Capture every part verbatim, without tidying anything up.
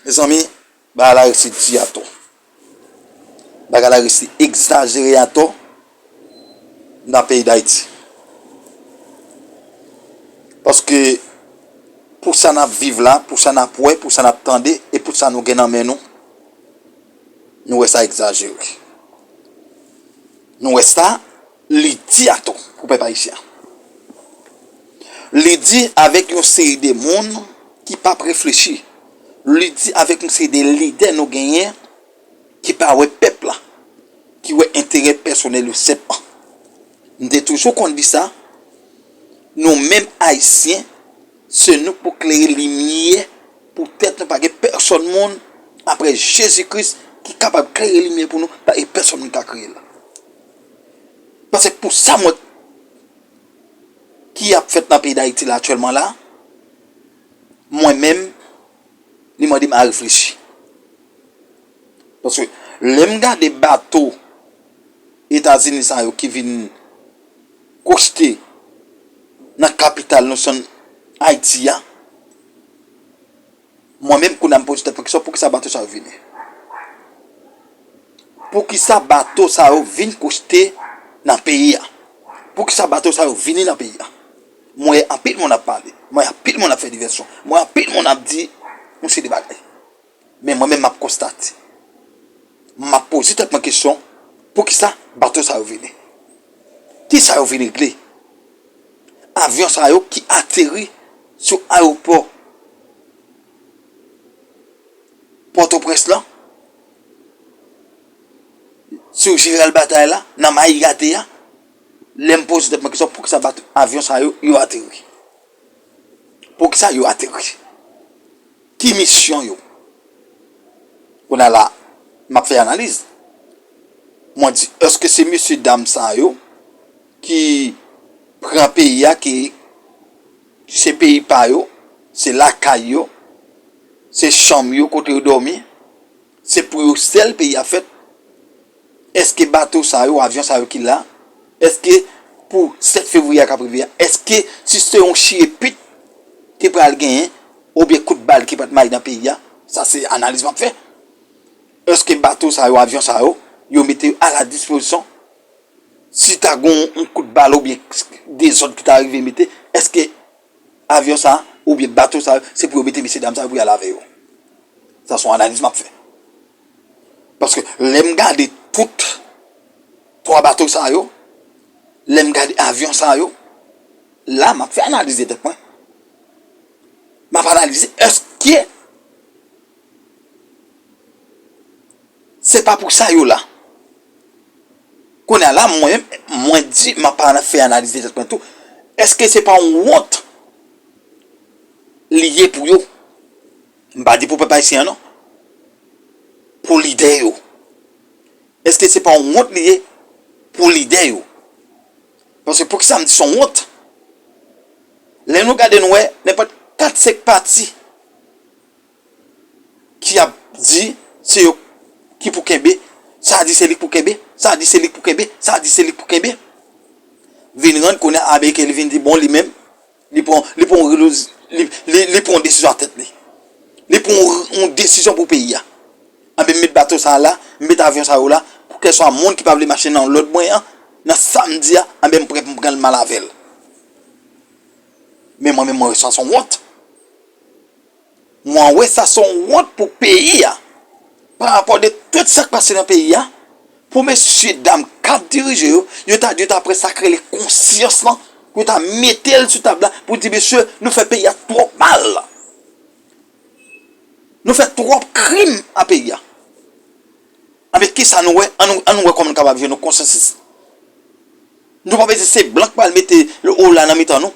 Mezanmi, bagay la resi di atò. Bagay la resi egzajere atò nan peyi Dayiti. Paske pou sa n ap viv la, pou sa n ap wè, pou sa n ap tande, e pou sa nou gen nan men nou, nou wè sa egzajere. Nou wè sa, li di atò pou pèp ayisyen an. Li di avèk yon seri de moun ki p ap reflechi. Li di avèk yon seri de lidè nou genyen ki pa wè pèp la, ki wè enterè pèsonèl yo sèlman. M te toujou konn di sa, nou menm ayisyen, se nou k pou klere limyè pou tèt nou, pa gen pèsonn moun apre Jezi Kris ki kapab klere limyè pou nou, pa gen pèsonn moun ki ka kreye l. Paske pou sa m wè ki ap fèt nan peyi Dayiti la aktyèlman la, mwen menm, li mande m a reflechi. Paske lè m gade bato Etazini sa yo ki vin koste nan kapital nou, sèn Ayiti a, mwen menm kounye a m poze tèt mwen kesyon, poukisa bato sa yo vini? Poukisa bato sa yo vin koste nan peyi a? Poukisa bato sa yo vini nan peyi a? Mwen wè anpil moun ap pale, mwen wè anpil moun ap fè divèsyon, mwen wè anpil moun ap di yon seri de bagay. Men mwen menm m ap konstate. M ap poze tèt mwen kesyon, poukisa bato sa yo vini? Kisa yo vin regle? Avyon sa yo ki ateri sou ayewopò Pòtoprens lan, sou Jeneral Batay la, nan Mayi Gate a, lè m poze tèt mwen kesyon, poukisa bato, avyon sa yo, yo ateri? Poukisa yo ateri? Ki misyon yo? Kounye a la, m ap fè analiz. Mwen di, èske se mesye dam sa yo ki pran peyi a, ki se peyi pa yo, se lakay yo, se chanm yo, kote yo dòmi, se pou yo sèl peyi a fèt? Èske bato sa yo, avyon sa yo ki la, èske pou sèt fevriye a k ap rive a, èske si se yon chire pit ki pral genyen, oubyen kout bal ki pral mayi nan peyi a, sa se analiz m ap fè. Èske bato sa yo, avyon sa yo, yo mete yo a la dispozisyon? Si ta gen yon kout bal oubyen dezòd ki ta rive mete, èske avyon sa oubyen bato sa yo, se pou yo mete mesye dam sa yo pou y al avè yo? Sa se yon analiz m ap fè. Paske lè m gade tout twa bato sa yo, lè m gade avyon sa yo, la m ap fè analize tèt mwen. M ap analize èske se pa pou sa yo la. Kounye a la, mwen, mwen di, m ap fè analize tèt mwen tou. Èske se pa yon wont li ye pou yo? M pa di pou pèp ayisyen an non. Pou lidè yo. Èske se pa yon wont li ye pou lidè yo? Paske poukisa m di se yon wont? Lè nou gade nou wè, nenpòt kat senk pati ki ap di se yo ki pou kenbe, sa di se li k pou kenbe, sa di se li k pou kenbe, sa di se li k pou kenbe. Vin rann kounye a Ameriken li vin di bon li menm, li pran, li pran yon relo, li, li, li pran yon desizyon a tèt li. Li pran yon, yon desizyon pou peyi a. Anben m met bato sa a la, m met avyon sa yo la, pou kèlswa moun ki pa vle mache nan lòd mwen an, nan sa m di a, anben m prè pou m pran l m al avè l. Men mwen menm mwen wè sa se yon wont. Mwen wè sa se yon wont pou peyi a. Pa rapò de tout sa k pase nan peyi a, pou mesye dam k ap dirije yo, yo ta, yo ta pran sa k rele konsyans lan, pou yo ta mete l sou tab la, pou di mesye, nou fè peyi a twòp mal. Nou fè twòp krim a peyi a. Anben kisa nou wè? Ann nou, ann nou wè kòman nou kapab jwenn yon konsansis. Nou pa bezwen se blan k pral mete le o la nan mitan nou.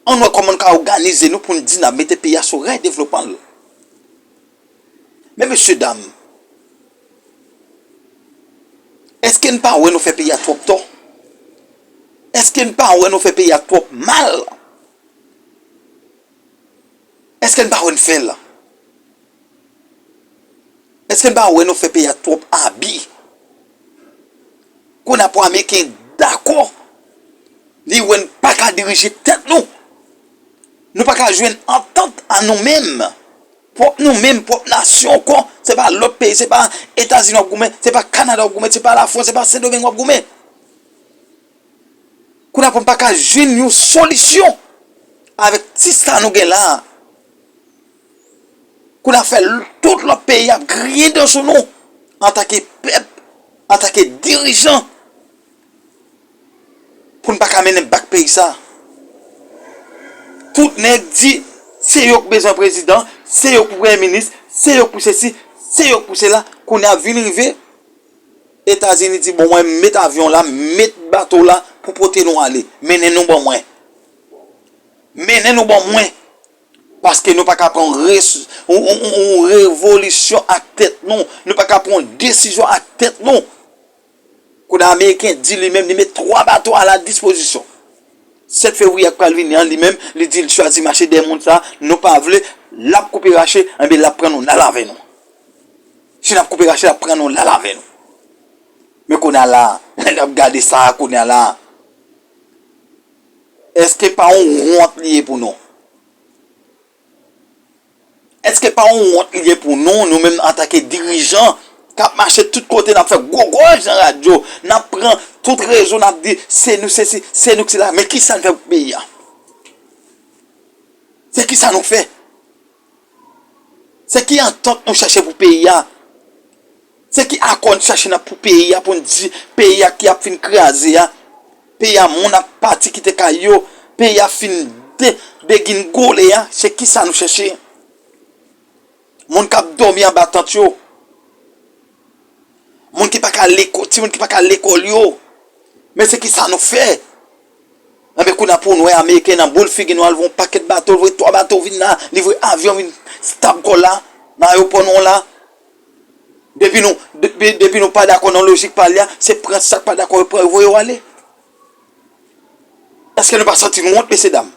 Ann wè kòman n ka òganize nou pou n di n ap mete peyi a sou rèy devlopman l. Men mesye dam, èske n pa wè nou fè peyi a twòp tò? Èske n pa wè nou fè peyi a twòp mal? Èske n pa wè n fè l? Èske n pa wè nou fè peyi a twòp abi? Kounye a pou Ameriken dakò, li wè n pa ka dirije tèt nou. Nou pa ka jwenn antant a nou menm. Pwòp nou menm, pwòp nasyon ankò. Se pa lòt peyi, se pa Etazini w ap goumen, se pa Kanada w ap goumen, se pa Lafrans, se pa Sendomeng w ap goumen. Kounye a pou n pa ka jwenn yon solisyon avèk ti sa nou gen la a. Kounye a fè l-, tout lòt peyi ap griyen dan sou nou antanke pèp, antanke dirijan, pou n pa ka mennen bak peyi sa. Tout nèg di se yo k bezwen prezidan, se yo k pou premye minis, se yo k pou sesi, se yo k pou sela. Kounye a vin rive, Etazini di, "Bon, mwen met avyon la, met bato la pou pote nou ale. Mennen nou ban mwen. Mennen nou ban mwen." Paske nou pa ka pran res-, yon, yon, yon, yon revolisyon ak tèt nou. Nou pa ka pran yon desizyon ak tèt nou. Kounye a Ameriken di li menm, li met twa bato a la dispozisyon. Sèt fevriye k pral vini an, li menm, li di l chwazi mache dèyè moun sa, nou pa vle, l ap koupe rache, enben l ap pran nou, l al avè nou. Si n ap koupe rache, l ap pran nou, l al avè nou. Men kounye a la, lè n ap gade sa a kounye a la, èske pa yon wont li ye pou nou? Èske pa yon wont li ye pou nou, nou menm antanke dirijan, k ap mache tout kote, n ap fè gwo gòj nan radyo, n ap pran tout rezo, n ap di, "Se nou sesi, se nou sela." Men kisa n fè pou peyi a? Se kisa nou fè? Se ki antant nou chèche pou peyi a? Se ki akò n chache nan pou peyi a, pou n di peyi a ki ap fin kraze a, peyi a moun ap pati kite kay yo, peyi a fin de-, degingole a, se kisa nou chache? Moun k ap dòmi anba tant yo, moun ki pa ka lekò-, timoun ki pa ka lekòl yo, men se kisa nou fè? Enben, kounye a pou nou wè Ameriken nan boul figi nou, al voye yon pakèt bato, l voye twa bato vin la, li voye avyon vin stab kò la, nan ayewopò nou la. Depi nou, depi, depi nou pa dakò nan lojik pa li a, se pran sa k pa dakò yo pran yo voye yo ale. Èske nou pa santi nou wont, mesye dam?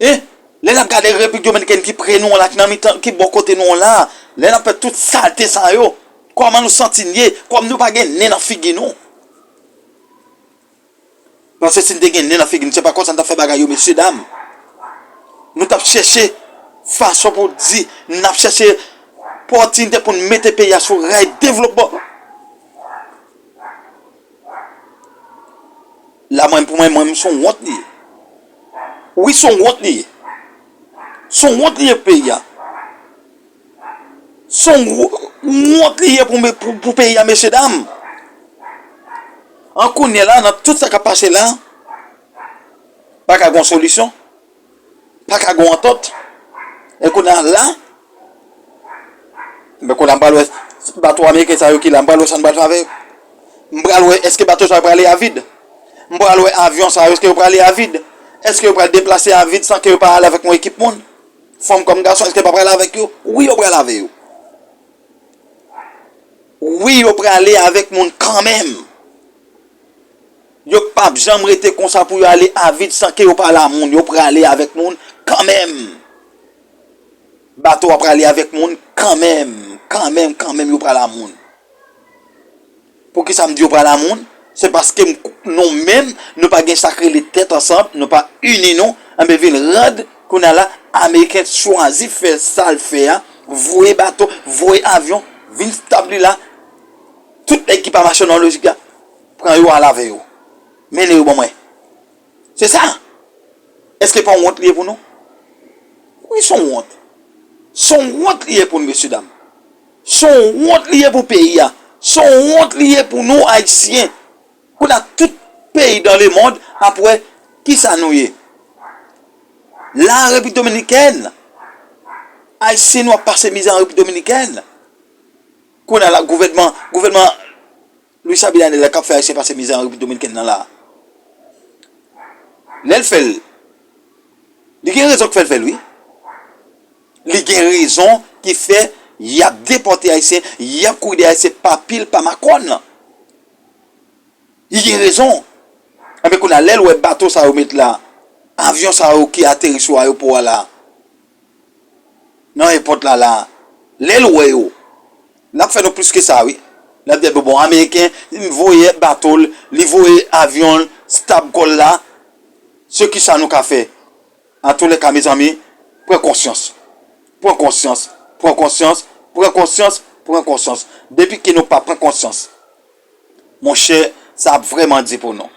Hein? Lè n ap gade Repiblik Dominikèn ki pre nou an la, ki nan mitan, ki bò kote nou an la, lè n ap fè tout salte sa yo, kòman nou santi n ye? Kòm nou pa gen nen nan figi nou. Paske si n te gen nen nan figi n, se pa konsa n t ap fè bagay yo, mesye dam. Nou t ap chèche fason pou di, n ap chèche opòtinite pou n mete peyi a sou ray devlopman. La, mwen, pou mwen, mwen, se yon wont li ye. Wi, se yon wont li ye. Se yon wont li ye pou peyi a. Se yon wo-, wont li ye pou, pou, pou peyi a, mesye dam. An kounye a la, nan tout sa k ap pase la, pa ka gen yon solisyon, pa ka gen yon antant. E kounye a la, men kounye a m pral wè bato ameriken sa yo ki la, m pral wè sa n pral fè avè yo. M pral wè èske bato sa yo prale a vid. M pral wè avyon sa yo, èske yo prale a vid. Èske yo pral deplase a vid san ke yo pa ale avèk yon ekip moun? Fanm kòm gason, èske yo pa prale avèk yo? Wi, yo prale avè yo. Wi, yo prale avèk moun kanmenm. Yo p ap janm rete konsa pou yo ale a vid san ke yo prale a moun. Yo prale avèk moun kanmenm. Bato a prale avèk moun kanmenm. Kanmenm, kanmenm, yo prale a moun. Poukisa m di yo prale a moun? Se paske m, nou menm, nou pa gen sa k rele tèt ansanm, nou pa ini nou, enben vin rand kounye a la, Ameriken chwazi fè sa l fè a, voye bato, voye avyon, vin stab li la, tout nèg ki pa mache nan lojik la, pran yo al avè yo. Mennen yo ban mwen. Se sa. Èske pa yon wont li ye pou nou? Wi, se yon wont. Se yon wont li ye pou nou, mesye dam. Se yon wont li ye pou peyi a. Se yon wont li ye pou nou, Ayisyen. Kounye a tout peyi dans le monde ap wè kisa nou ye. La, Repiblik Dominikèn, Ayisyen nou ap pase mizè an Repiblik Dominikèn. Kounye a la, gouvènman, gouvènman Luis Abinader la k ap fè Ayisyen pase mizè an Repiblik Dominikèn nan la. Lè l fè l, li gen rezon k fè l fè l, wi. Li gen rezon ki fè y ap depòte Ayisyen, y ap kouri dèyè Ayisyen pa pil, pa makòn. Li gen rezon. Enben, kounye a, lè l wè bato sa yo met la, avyon sa yo ki ateri sou ayewopò a la, nan èpòt la, la, lè l wè yo, l ap fè nou plis ke sa, wi. L ap di, bon, bon, Ameriken, li voye bato l, li voye avyon l, stab kò l la, se kisa nou ka fè? Antoulèka, mezanmi, pran konsyans. Pran konsyans, pran konsyans, pran konsyans, pran konsyans. Depi ke nou pa pran konsyans, monchè, sa ap vrèman di pou nou.